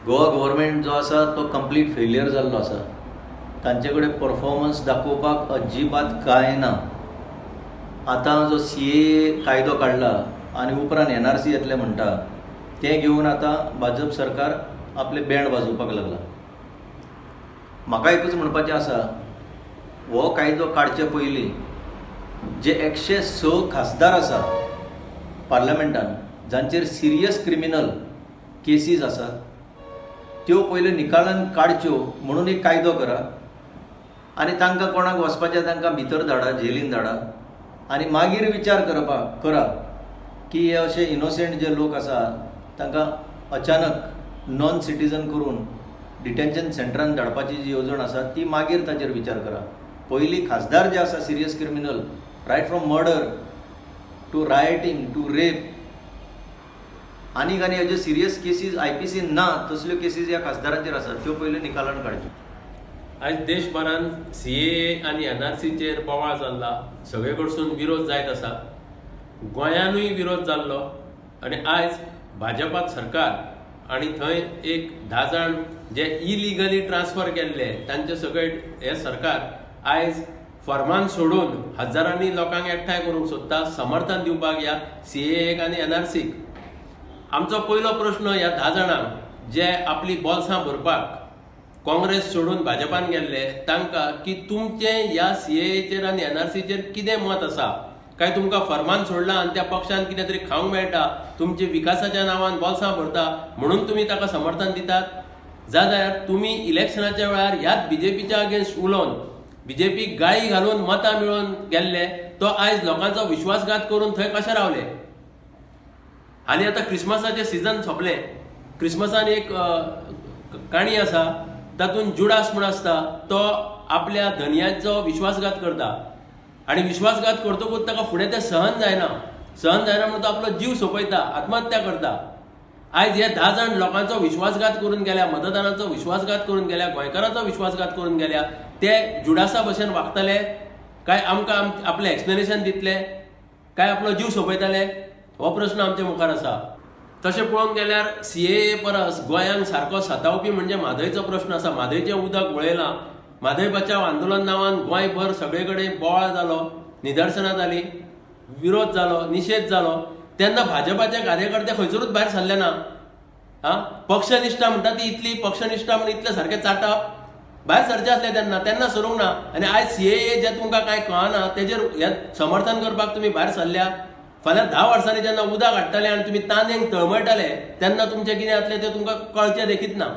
Goa government जो आसा तो कंप्लीट फेलियर जाल्लो आसा. तांचे कडेन परफॉर्मन्स दाखोवपाक अजिबात कांय ना. आतां जो सीएए कायदो काडला आनी उपरांत एनआरसी येतलें म्हणटा तें घेवन आतां भाजप सरकार आपलें बँड वाजोवपाक लागला. म्हाका एकूच म्हणपाचें आसा, हो कायदो काडचे पयलीं जे 106 खासदार आसा पार्लमेंटान जांचेर सिरियस क्रिमिनल केसीस आसात त्यो पयल्यो निकालान काडच्यो म्हणून एक कायदो करा आनी तांकां कोणाक वचपाचें तांकां भितर धाडा, जेलीन धाडा आनी मागीर विचार करपाक करा की हे अशे इनोसंट जे लोक आसा तांकां अचानक नॉन सिटीजन करून डिटेन्शन सेंटरान धाडपाची जी येवजण आसा ती मागीर ताचेर विचार करा. पयलीं खासदार जे आसा serious criminal, right from murder to rioting to rape आनीक आनी हेज्यो सिरियस केसीस आयपीसीन ना तसल्यो केसीस ह्या खासदारांचेर आसात त्यो पयल्यो निकालान काडच्यो. आयज देशभरांत सीएए आनी एनआरसीचेर बोवाळ चल्ला, सगळे कडसून विरोध जायत आसा. गोंयानूय विरोध जाल्लो आनी आयज भाजपा सरकार आनी थंय एक 10 जाण जे इलिगली ट्रान्सफर केल्ले तांचे सगळे हे सरकार आयज फर्मान सोडून हजारांनी लोकांक एकठांय करूंक सोदता समर्थन दिवपाक ह्या सीएएक आनी एनआरसीक. आमचो पयलो प्रश्न ह्या 10 जाणांक जे आपली बोल्सां भरपाक काँग्रेस सोडून भाजपान गेल्ले तांकां की तुमचें ह्या सीएएचेर आनी एनआरसीचेर कितें मत आसा? काय तुमकां फर्मान सोडलां आनी त्या पक्षान कितें तरी खावंक मेळटा, तुमचे विकासाच्या नांवान बोल्सां भरता म्हणून तुमी ताका समर्थन दितात? जाल्यार तुमी इलेक्शनाच्या वेळार ह्याच बीजेपीच्या अगेन्स्ट उलोवन बीजेपीक गाळी घालून मतां मेळोवन गेल्ले तो आयज लोकांचो विश्वासघात करून थंय कशें रावले? हालीं आतां क्रिसमसाचें सिजन सोंपलें. क्रिसमसान एक काणी आसा, तातूंत जुडास म्हूण आसता तो आपल्या धनयाचो विश्वासघात करता आनी विश्वासघात करतकूच ताका फुडें तें सहन जायना, सहन जायना म्हणून तो आपलो जीव सोंपयता, आत्महत्या करता. आयज हे 10 जाण लोकांचो विश्वासघात करून गेल्या, मतदारांचो विश्वासघात करून गेल्या, गोंयकारांचो विश्वासघात करून गेल्या, ते जुडासा भशेन वागतले काय आमकां आपलें एक्सप्लेनेशन दितले काय आपलो जीव सोंपयतले? हो प्रश्न आमच्या मुखार आसा. तशें पळोवंक गेल्यार सीएए परस गोंयांक सारको सतावपी म्हणजे म्हादयचो प्रश्न आसा. म्हादयचें उदक वळयलां, म्हादय बचाव आंदोलन नांवान गोंयभर सगळे कडेन बोवाळ जालो, निदर्शनां जालीं, विरोध जालो, निशेध जालो. तेन्ना भाजपाचे कार्यकर्ते खंयसरूच भायर सरले ना. आं, पक्षनिश्ठा म्हणटा ती इतली पक्षनिश्ठा म्हण इतलें सारकें चाटप, भायर सरचें आसलें तेन्ना, तेन्ना सरूंक ना. आनी आयज सीएए जें तुमकां कांय कळना तेजेर हें समर्थन करपाक तुमी भायर सरल्या. फाल्यां 10 वर्सांनी जेन्ना उदक हाडटले आनी तुमी तानेक तळमळटले तेन्ना तुमचें कितें जातलें तें तुमकां कळचें लेगीत ना.